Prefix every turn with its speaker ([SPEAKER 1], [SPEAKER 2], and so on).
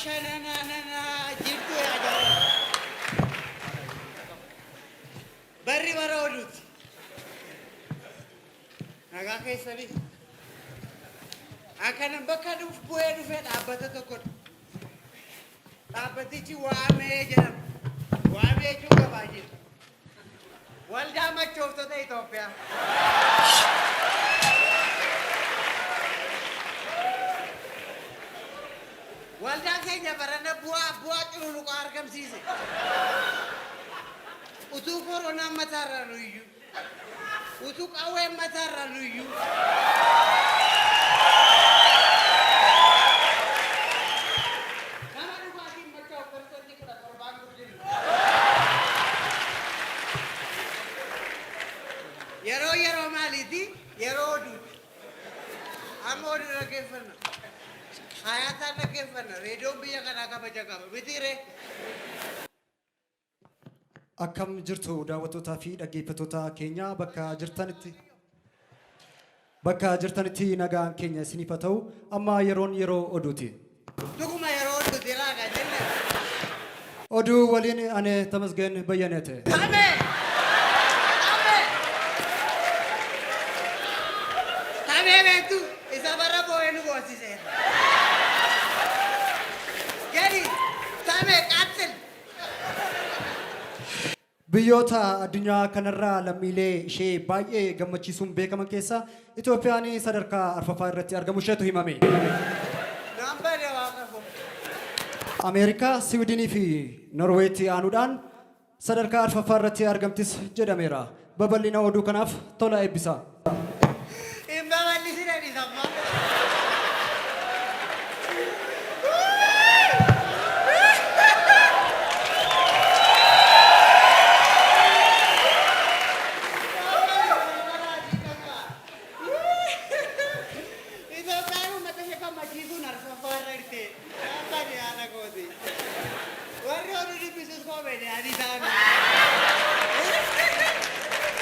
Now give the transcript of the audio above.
[SPEAKER 1] Ashanananana jirtu yaa jara. Barri bara oduuti. Nagaa keessanii. Akkanan bakka dhufu bu'ee dhufee dhaabbata tokkodha. Dhaabbatichi Waamee jedhama. Waamee jechuun gabaajee. Waldaa Machooftota Itoophiyaa. Waldaan keenya barana bu'aa bu'aa cululuqaa argamsiise. Utuu koronaan mataarraa nu iyyuu. Utuu qawween mataarraa nu iyyuu. Nama dhugaatiin machaa'u persentii 17n guddinna. Yeroo yeroo maaliiti? Yeroo oduuti. Amma oduu dhaggeeffanna. Hayaataan dhaggeeffanna. Reediyoon biyya kanaa kabaja qaba. Mitii ree?
[SPEAKER 2] Akkam jirtu daawwattootaa fi dhaggeeffattoota keenya bakka jirtanitti bakka jirtanitti nagaan keenya isiniif haa ta'u amma yeroon yeroo oduuti.
[SPEAKER 1] Dhuguma yeroo oduuti laaga jenne.
[SPEAKER 2] Oduu waliin ani Tamasgeen Bayyaneete.
[SPEAKER 1] Tamee! Tamee! Tamee beektu isa bara boo'ee nu boossise. Jedhi tamee qaxxil.
[SPEAKER 2] Biyyoota addunyaa kanarraa lammiilee ishee baay'ee gammachiisuun beekaman keessaa Itoophiyaan sadarkaa arfaffaa irratti argamu isheetu himame.
[SPEAKER 1] Naan bade waaqa koo.
[SPEAKER 2] Ameerikaa, Siwiidinii fi Norweetti aanuudhaan sadarkaa arfaffaa irratti argamtis jedhameera. Babal'ina oduu kanaaf Tola Eebbisaa.
[SPEAKER 1] Hin babal'isina dhisamma.